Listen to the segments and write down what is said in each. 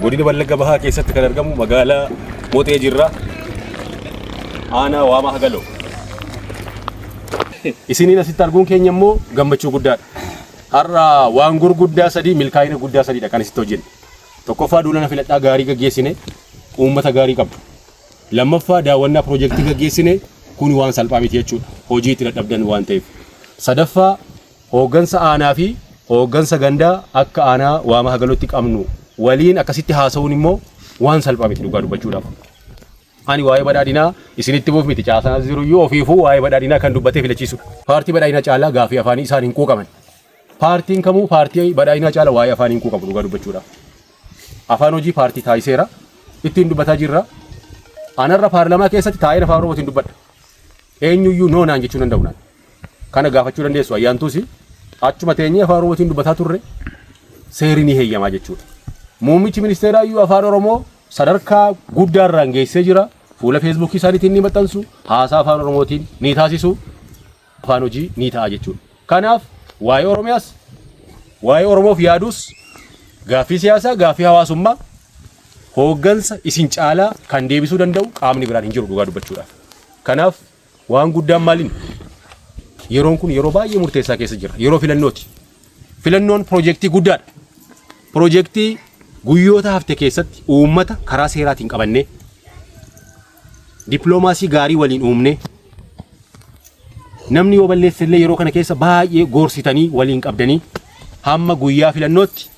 Godina Wallagga Bahaa keessatti kan argamu magaalaa Moxee jirra. Aanaa Waamaa Hagaloo. Isiniin asitti arguun keenya immoo gammachuu guddaadha. Har'a waan gurguddaa sadii, milkaa'ina guddaa sadiidha kan isitti hojjenne. Tokkoffaa, duula na filadhaa gaarii gaggeessine, uummata gaarii qabdu. Lammaffaa, daawwannaa piroojeektii gaggeessine, kun waan salphaa miti jechuudha. Hojii itti dadhabdan waan ta'eef. Sadaffaa, hooggansa aanaa fi hooggansa gandaa akka aanaa Waama Hagalootti qabnu waliin akkasitti haasa'uun immoo waan salphaa miti dhugaa dubbachuudhaaf. Ani waa'ee badhaadhinaa isinitti himuuf miti, caasaan as jiruyyuu ofiifuu waa'ee badhaadhinaa kan dubbatee filachiisudha. Paartii badhaadhinaa caalaa gaafii afaanii isaan hin quuqaman. Paartiin kamuu paartii badhaadhinaa caalaa waa'ee afaanii hin quuqamu dhugaa dubbachuudhaaf. Afaan hojii paartii taasiseera. Ittiin dubbataa jirra. Anarra paarlamaa keessatti taa'een afaan Oromootiin dubbadha. Eenyuyyuu no naan jechuu danda'u naan. Kana gaafachuu dandeessu ayyaantuus, achuma teenyee afaan Oromootiin dubbataa turre, seerri ni heeyyamaa jechuudha. Muummichi ministeeraa iyyuu afaan Oromoo sadarkaa guddaarraan geessee jira. Fuula Feesbuukii isaaniitiin ni maxxansu. Haasaa afaan Oromootiin ni taasisu. Afaan hojii ni ta'a jechuudha. Kanaaf waa'ee Oromiyaas, waa'ee Oromoof yaaduus, gaaffii siyaasaa, gaaffii hawaasummaa hooggansa isin caalaa kan deebisuu danda'u qaamni biraan hin jiru dhugaa dubbachuudhaaf. Kanaaf waan guddaan maaliin, yeroon kun yeroo baay'ee murteessaa keessa jira. Yeroo filannooti. Filannoon piroojeektii guddaadha. Piroojeektii guyyoota hafte keessatti uummata karaa seeraatiin qabannee, dippiloomaasii gaarii waliin uumnee, namni yoo balleesse illee yeroo kana keessa baay'ee gorsitanii waliin qabdanii hamma guyyaa filannootti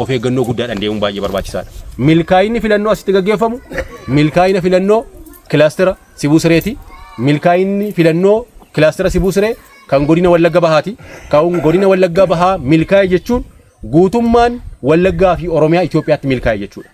of eeggannoo guddaadhaan deemuun baay'ee barbaachisaadha. Milkaa'inni filannoo asitti gaggeeffamu milkaa'ina filannoo kilaastera Sibuu Sireeti. Milkaa'inni filannoo kilaastera Sibuu Siree kan godina Wallagga Bahaati. Kan godina Wallagga Bahaa milkaa'e jechuun guutummaan Wallaggaa fi Oromiyaa Itoophiyaatti milkaa'e jechuudha.